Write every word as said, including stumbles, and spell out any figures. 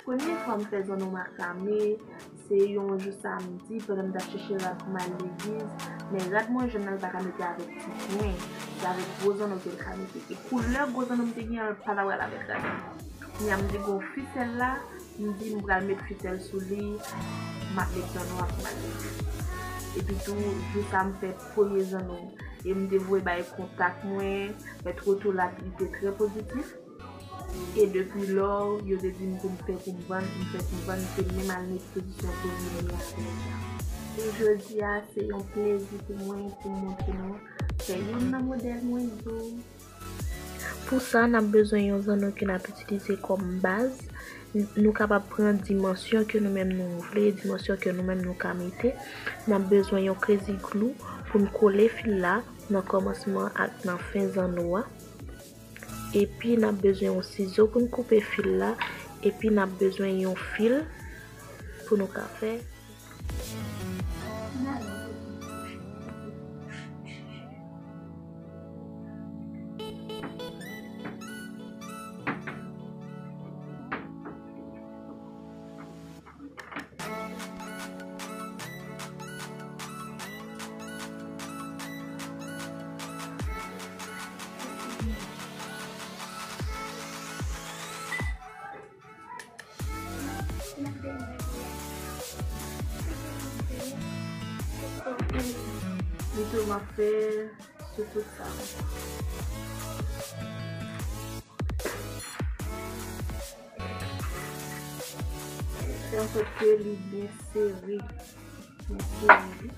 Premye fwa m fè zanno makame, se yon jou samdi pandan m t ap chèche rad pou m al legliz, men rad mwen jwenn nan l pa ka mete avèk ti pwen, se avèk gwo zanno ke l ka mete. E koulè gwo zanno m te gen an, l pa t ap al avèk rad la. Kounye a m te gen yon fisèl la, m di m pral met fisèl sou li, m ap met zanno a pou m al legliz. Epi tou, jou sa m fè premye zanno m, e m te voye bay kontak mwen, mèt retou la, li te trè pozitif. E depi lò, yo te di m pou m fè pou m vann, m fè pou m vann, m te menm al nan ekspozisyon premye a deja. E jodi a, se yon plezi pou mwen pou m montre nou fè youn nan modèl mwen yo. Pou sa, n ap bezwen yon zanno ke n ap itilize kòm baz. N-, nou kapab pran dimansyon ke nou menm nou vle, dimansyon ke nou menm nou ka mete. N ap bezwen yon crazy glue pou n kole fil la nan kòmansman ak nan fen zanno a. Epi n ap bezwen yon sizo pou n koupe fil la. Epi n ap bezwen yon fil pou nou ka fè. Li tou m ap fè sou tout sa. Fè ansòt ke li byen sere. Byen sere wi.